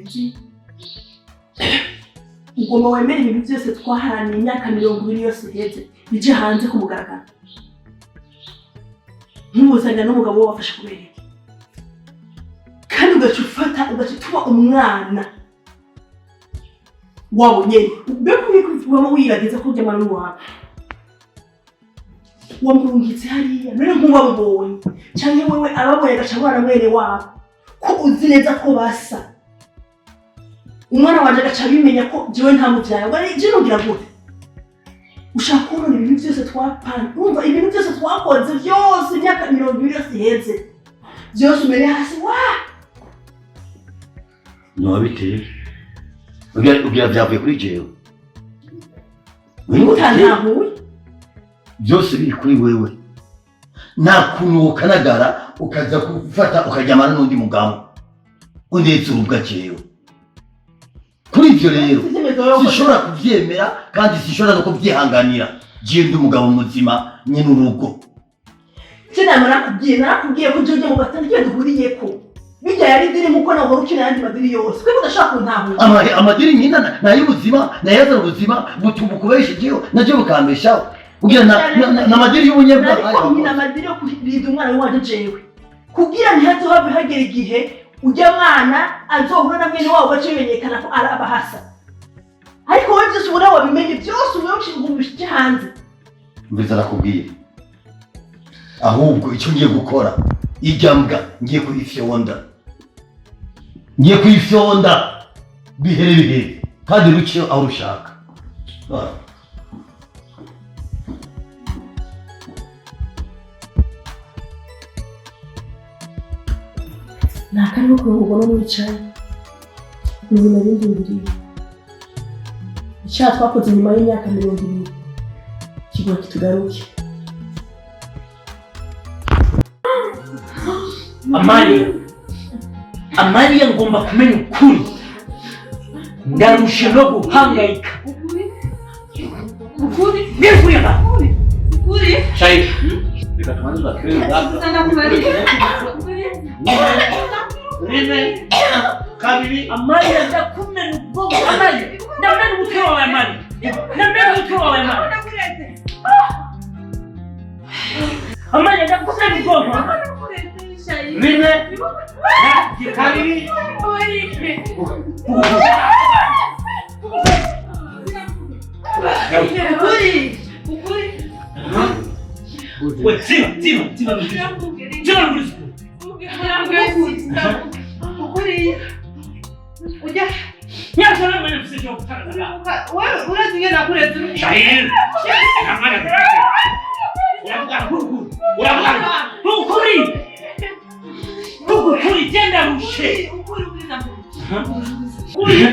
Mugenzi, ugomba wemera ibintu byose twaharaniye imyaka 20 yose iheze bije hanze ku mugaragaro, nk'ubuzanira n'umugabo we wafashe kubera iki? Kandi ugaca ufata, ugaca utuma umwana wabo nyene. Mbega waba wibagiza ko urya mwana w'iwawe wamurungitse hariya? None nk'uwabubonye canke wewe ababonye agaca abana mwene wabo, ko uzi neza ko basa, umwana wanje agaca abimenya ko jewe ntamuvyaye, ubwo je nogira gute? Ushaka kubona ibintu byose twapanze, urumva, ibintu byose twakoze byose imyaka 20 yose iheze, byose umere hasi wa? Ntiwabiteye, ugira byavuye kuri jewe. Utantahuye. Byose biri kuri wewe. Nta kuntu wokanagara ukaza gufata ukaryamana n'undi mugabo undetse urubwa jewe. Kuri ibyo rero sinshobora kubyemera kandi sinshobora no kubyihanganira. Jewe ndi umugabo muzima nyine urugo. Je nama narakubwiye ko jewe ujya mu gatanda icyo duhuriyeko bijya yari deal, nkuko nahora ukina ayandi ma deal yose. Twebwe udashaka kuntahura. Ama deal nyina ni ay'ubuzima, ni ayazana ubuzima butuma ukubeshejeho nabyo bukambeshaho. Ugira na ma deal y'ubunyabwaha. Ariko nyina ama deal yo kurinda umwana wanje jewe, kugira ntihazohave hagera igihe ujya mwana azohura na mwene wabo bace bimenyekana ko ari abahasa. Ariko wowe byose ubona wabimenye byose, ubu ubishyize hanze. Mbiza nakubwiye, ahubwo icyo ngiye gukora, ijya mbwa ngiye kuyifyonda, ngiye kuyifyonda bihere bihere kandi ruce aho rushaka. Ah. Nta kariho kuruhurwa no mwicaye ni ibintu bindindiriye. Icyaha twakoze nyuma y'imyaka 20 kigwa kitugaruke. Amalia, Amalia, ngomba kumenya ukuri. Ndarushe no guhangayika. Ukuri. Mbwira ukuri, Ama. Ukuri. Shayi. Reka tubanze bakire. Ndakubariye. Ukuri. Rimwe, kabiri. Amalia, ndakumena ubwonko. Amalia, ndamena umutwe wawe. Amalia, ndamena umutwe wawe. Amalia. Ndakureze. Amalia, ndakumena ubwonko. Ndakureze, Shayi. Rimwe, kabiri. Ukuri. Ukuri. We, zima, zima, zima, zima, zima. Ukuri. Ujya. Nyasha, mwene mfise cyo gutanga. Wewe urazi ingene nakureze. Shayi. Amanya. Uravuga uravuga. Ukuri. Ukuri, genda rushe. Ukuri, ukuri ndakuzi. Ukuri.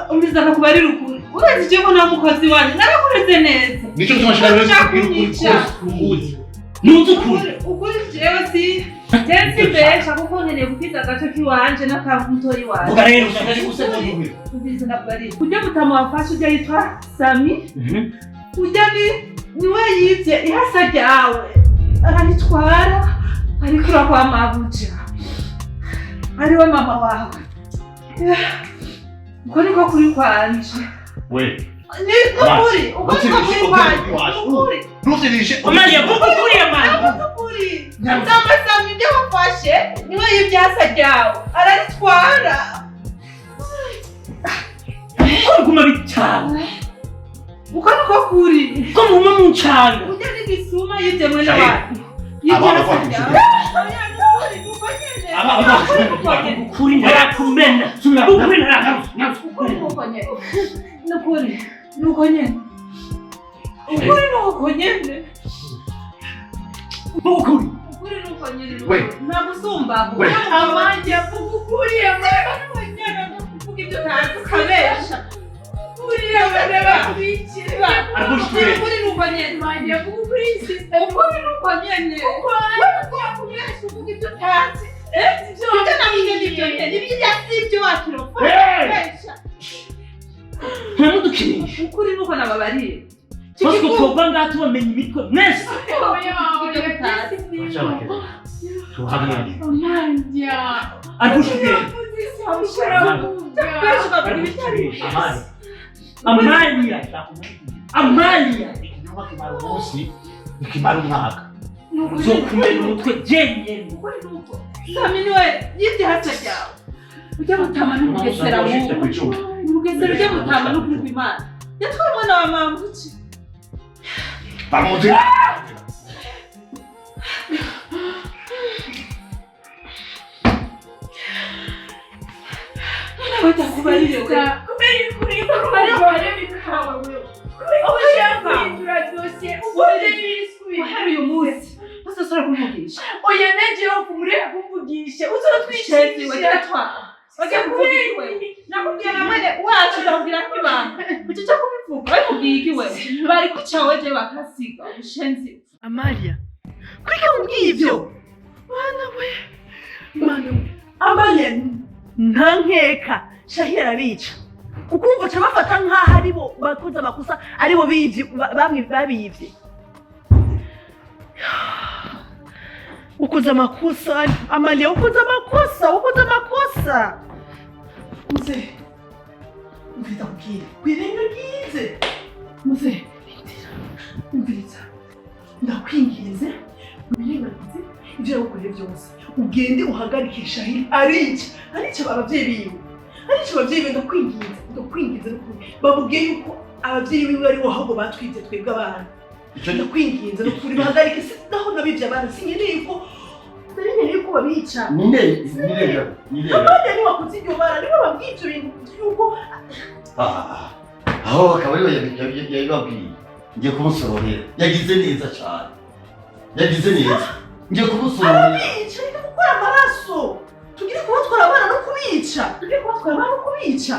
Umbiza nakubarira ukuri. Urazi je ko nta mukozi wanjye narakureze neza. Nicyo gituma nshaka rero kubwira ukuri kose uzi. Ntuzi ukuri. Ukuri jewe simbesha kuko nkeneye gukiza agace k'iwanje n'akamutoyi wanje. Vuga rero. Umbiza ndakubarira. Ujya mutama wafashe ujya yitwa Sami. Ujya ni niwe yivye ihasa ryawe araritwara arikura kwa mabuja ariwe mama wawe. Uko niko kuri kwanje. We. Ni ukuri, uko niko kuri kwanje. Ukuri. Ntuzirishe. Amalia, vuga ukuri, Amalia. Ukuri. Mutama Sami ibyo wafashe niwe yivye ihasa ryawe araritwara. Ko muguma bitanga. Uko niko kuri. Ko muguma muncanga. Ujya n'igisuma yivye mwene Shahid. wanyu. Yivye Abana ihasa kwa ryawe. Oya, ni ukuri, ni uko nyene. Abana Ni uko nyene. Ukuri ntarakumena. Ukuri ntarakumena. Ukuri nuko nyene. Nukuri. Nuko nyene. Ukuri nuko nyene. Ukuri. Ukuri nuko nyene. We. Nta gusumba. We. Amanje avuga ukuri amanje nyene kuvuga ibyo ntazi ukabesha. Ukuri amanje bakwikira. Arabushyuye. Ukuri nuko nyene. Amanje avuga ukuri. Ukuri nuko nyene. Wewe kubesha uvuga ibyo utazi. Ibyo namenye nibyo nyene. Ibyo si ibyo wakirofa. Kubesha. Ntamudukinisha. Ukuri nuko nababariye. Bosco, twova ngaha tubamenya imitwe mwese. Tuhamwe. Arabushyuye. Amalia. Amalia. Ikinyoma kimara umunsi nikimara umwaka. Nzokumena umutwe jenyene. Sami niwe yibye hasa ryawe. Ujya gutama n'umugesera Ushitse. Umugesera ujya gutama n'ukuri kw'Imana. Yatwaye umwana wa mama kuki? Bamuzi. Batakubarire we. Kubera ukuri kubera bikawe wewe. Ushaka guhindura dosiye ubuze n'ibisubizo. Wahari uyu munsi. Uzosubira kumuvugisha. Oya naje ho kumureka kumvugisha. Shenzi we Uzotwishisha. turatwara. Wagiye kuvuga iki wewe? Nakubwiye na mwene wacu ndakubwira nk'ibanga. Ucuca kubivuga babikubwiye iki wewe? Bari kuca weje bakasiga ubushenzi. Amalia, kwika mubwiye ivyo? Mana we, mana we. Amalia nta nkeka Shahira arabica. Ukumva ca bafata nk'aho aribo bakoze amakosa, aribo bivye, bamwe babivye. Ukoze amakosa Amalia, ukoze amakosa, ukoze amakosa. Muze, umviriza kubwira, wirengagize. Muze, rindira, umviriza. Ndakwinginze wirengagize ibyo yagukoreye byose, ugende uhagarike Shahiri. Arica, arica ababyeyi biwe, arica ababyeyi biwe. Ndakwinginze, ndakwinginze n'ukuri, bamubwiye yuko ababyeyi biwe aribo ahubwo batwibye twebwe abana. Ndakwinginze n'ukuri, bahagarike. Naho nabibye abana, sinkeneye yuko, sinkeneye yuko babica. Ninde ninde ninde? Abana nibo bakoze iryo bara, nibo babwiye ibyo bintu yuko Aho akaba ariwe yabibabwiye. Ngiye kumusororera, yagize neza cyane, yagize neza, ngiye kumusororera. Arabica, reka gukora amaraso. Tugire kubatwara abana no kubica, tugire kubatwara abana no kubica.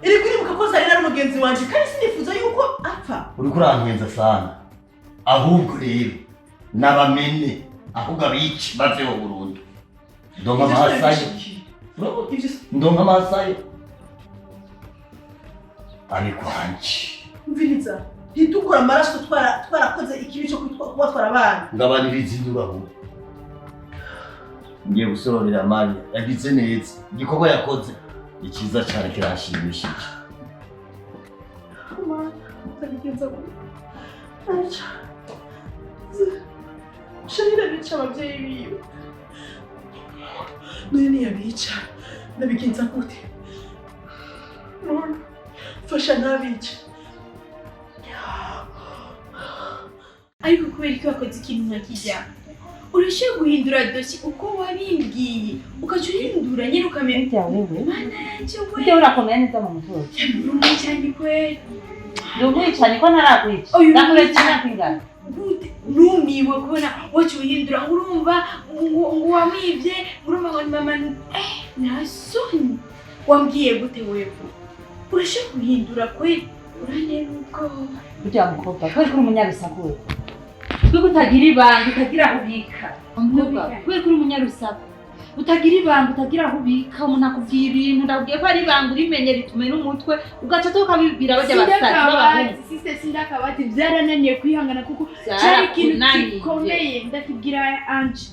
Erega uribuka ko Zarina ari mugenzi wanje, kandi sinifuza yuko apfa. Uriko urantwenza sana. Ahubwo rero nabamene, ahubwo abici baveho burundu. Ndonka amasayo. Ivyo Ndonka amasayo ari kwanje. Umviriza, ntidukora amaraso twarakoze ikibi cyo kubatwara abana. Ngabaniriza induru. Ahubwo ngiye gusororera Mariya, yagize neza. Igikorwa yakoze ni cyiza cyane, kirashimishije. Mana, ndabigenza gute? Arica Shahira, arica ababyeyi biwe, none niyabica ndabigenza gute? None fasha ntabice. Ariko kubera ko wakoze ikintu nka kijya, urashobora guhindura dosiye uko wabimbwiye, ukaca uhindura nyine ukamenya. Burya wewe Mana yanjye we! Burya urakomeye neza mu mutwe. Uri umwicanyi kweli. Ndi umwicanyi ko ntarakwica? Oya, Ndakuretse umwicanyi. imyaka ingana. Gute numiwe kubona wacu uhindura, ngo urumva ngo wamwibye, ngo urumva ngo ni mama, nta soni. Wambwiye gute wewe? Urashobora guhindura kweli, urantera ubwoba. Burya wa mukobwa, kubera ko uri umunyarusaku wewe, kubera ko utagira ibanga, utagira aho ubika. Mukobwa, kubera ko uri umunyarusaku, utagira ibanga, utagira aho ubika, umuntu akubwiye ibintu, ndakubwiye ko ari ibanga, urimenye ritume n'umutwe, ugaca tukabibwira bajya basazi b'abahungu. Sindakabati sise, sindakabati, byarananiye kwihangana kuko cyari ikintu Byarakunaniye. gikomeye. Ndakibwira Anje.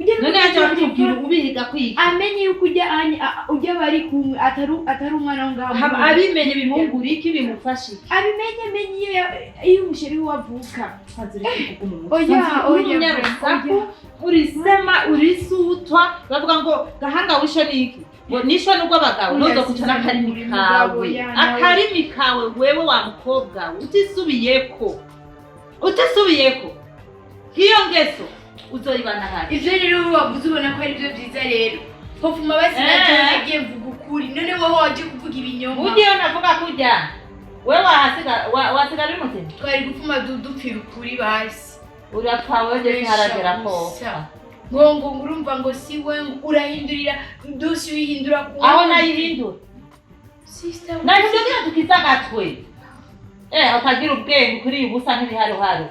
Ujya None yaje bakubwira ubihiga kwiga. Amenye yuko ujya anye ujya bari kumwe atari umwana wo ngaho. Abimenye bimungura iki, bimufasha iki? Abimenye, amenye iyo umusheri we avuka. Oya, Oya, uri oya, umunyarusaku, urisema urisutwa, bavuga ngo gahanga wishe niki, ngo nishwe n'urw'abagabo. Oya, Nozo kuca n'akarimi uri kawe. mugabo, ya, nawe. Akarimi kawe wewe wa mukobwa we, utisubiyeko, utisubiyeko nk'iyo ngeso uzoyibana hari. Ivyo rero wowe wavuze ubona ko ari byo byiza rero, hofuma basi Eh. nagiye mvuga ukuri, none wowe waje kuvuga ibinyoma. Ugiye navuga kurya wewe wahasigara uri muzima. Twari gupfuma dupfira ukuri basi. Urapfa wewe, je ntiharagera ko Gusa. Ngo urumva ngo si we, ngo urahindurira dosi, uyihindura ku Aho nayihindura? Sister. Nahindura tukiza agatwe, utagira ubwenge kuri ubusa nk'ibiharuharu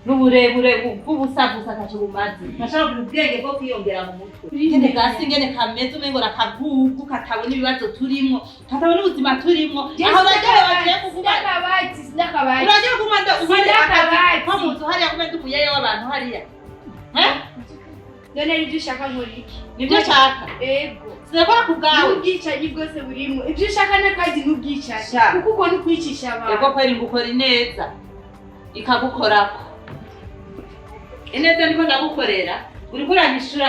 n'uburebure bw'ubusa gusa, ntacyo bumaze, ntashobora kugira ubwenge bwo kwiyongera mu mutwe. Ngene gasi, ngene kameze, umengo nakagugu katabona ibibazo turimwo, katabona ubuzima turimwo, aho bagiye bagiye kuguma. Sindakabati, sindakabati. Uragiye kuguma nda ubone akazi Sindakabati. ko mu nzu hariya, kumbe ndi umuyaya w'abantu hariya. None aribyo ushaka, nkora iki? Nibyo nshaka. Ego. Sinakora ku bwawe. N'ubwicanyi bwose burimo. Ibyo ushaka n'akazi n'ubwicanyi. Kuko uko ni ukwicisha abantu. Yego kweri ngukora ineza. Ikagukorako. Ineza niko ndagukorera. Uriko uranyishura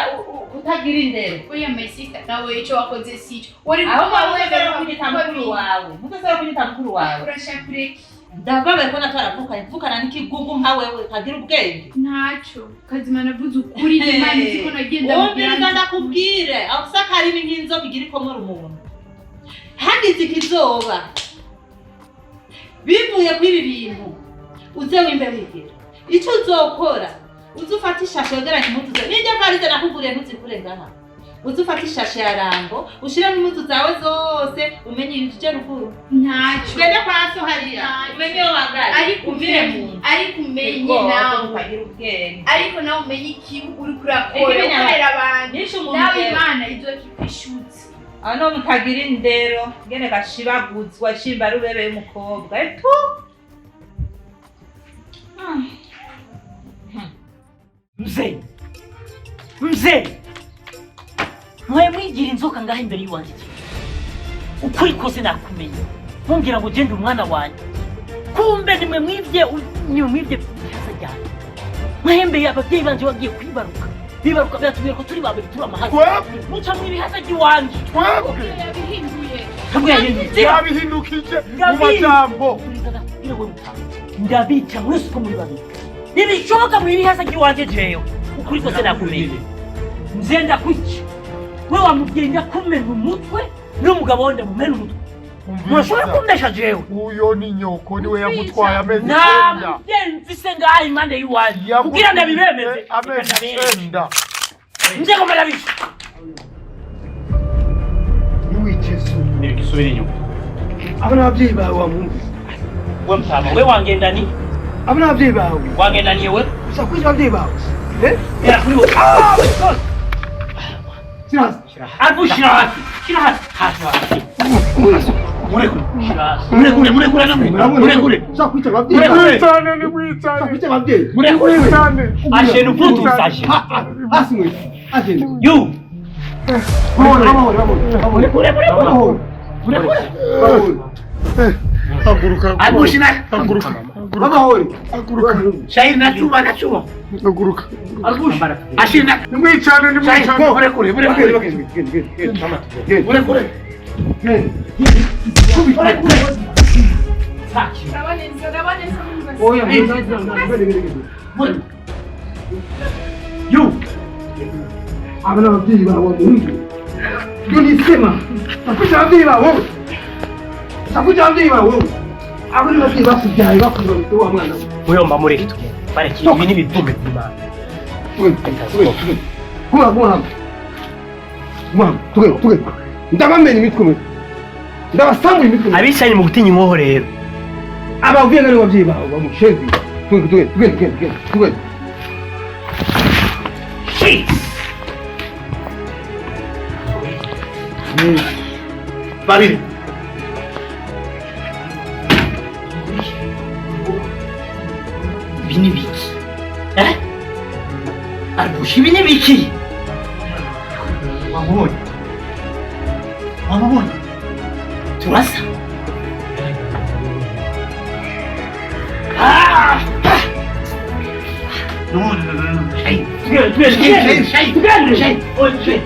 kutagira indero. Oya my sister nawe ico wakoze sico. Wari kuba wemera kunyita mukuru wawe. Mutazara kunyita mukuru wawe. Urashaka ureke. Ndababaye ko natwaravukanye mvukana n'ikigugu nka wewe kagira ubwenge. Ntaco. Kazima navuze ukuri Imana izi ko nagenda mubwira. Ndakubwire aho usaka ari nk'inzoka igira ikomora umuntu. Hagize ikizoba bivuye kuri ibi bintu uze wimbe wigira. Ico uzokora uzufata ishashe yogeranya impuzu zawe. Nijya varize nakuguriye ntuzikure ngaha. Uzufata ishashe ya Rango ushiremo impuzu zawe zose umenye ibije ruguru. Ntaco. Ugende kwa so hariya umenye iyo wangara. Ariko umenye ariko umenye nawe ariko nawe umenye ikibi uri kurakora ukorera abantu. Nawe Imana izokikwishutsa. Ano mutagira indero ngene gashibaguzwa shimba rubebe y'umukobwa. Etu. Mzee. Mzee. Mwe mwigira inzoka ngaho imbere y'uwanjye. Ukuri kose nakumenya. Mumbwira ngo genda umwana wanjye. Kumbe nimwe mwivye nimwe cyane. Mwahembeye ababyeyi banje bagiye kwibaruka. Bibaruka byatubwira ko turi babiri turi amahazi. Muca mw'ibihaza ry'iwanje. Yabihinduye. Yabihindukije mu majambo. Ndabica mwese uko muri babiri. Nibishoboka mw'ibihaza ry'iwanje jewe. Ukuri kose nakumenya. Mzee ndakwica. Wewe wamubwiye ndakumena umutwe n'umugabo wonde mumena umutwe. Mwashobora kumbesha jewe. Uyo ni nyoko niwe yagutwaye amezi 9. Nta mfise ngaha impande y'iwanyu. Kugira ndabibemeze. Amezi 9. Mzee ko marabica. Niwicesu. Nibisubira inyuma. Abana abavyeyi bawe wamwumvise. We mtama we wangendani. Abana abavyeyi bawe. Wangendaniye we. Ushaka abavyeyi bawe. Eh? Era kuri wowe. Shira hasi. Shira hasi. Hasi. Hasi. Murekure. Murekure, murekure namwe. Murekure. Ushaka kwica abavyeyi. Mwicane ni mwicane. Ushaka kwica abavyeyi. Murekure. Ashenu vutu sashe. Hasi mwe. Ashenu. You. Amahoro, amahoro, amahoro. Murekure, murekure. Murekure. Haguruka. Agushina. Haguruka. Amahoro. Haguruka. Shahiri nachuba nachuba. Haguruka. Agush. Ashina. Mwicane ni mwicane. Murekure, murekure. Murekure. Murekure. Oya, You. Abana abavyeyi bawe wamwumvise. Tunisema. Takuja abavyeyi bawe. Takuja abavyeyi bawe. Abana abavyeyi bakubyaye bakubyaye wa mwana. Muyomba mureke tugende. Bareke ibi n'ibivume by'Imana. Kuma kuma. Kuma, tuge tuge. Ndabamenya imitwe mwe. Ndabasangura imitwe. Abicanyi mu gutinya inkoho rero. Abavyeyi n'abavyeyi abavyeyi bawe bamushenzi. Tuge tuge tuge tuge tuge. Shit. Babiri. Ibi ni biki? Eh? Arbush ibi ni biki? Wamubonye. Wamubonye. Turasa. Ah! No, no, no, no. Tugende, tugende, tugende. Tugende.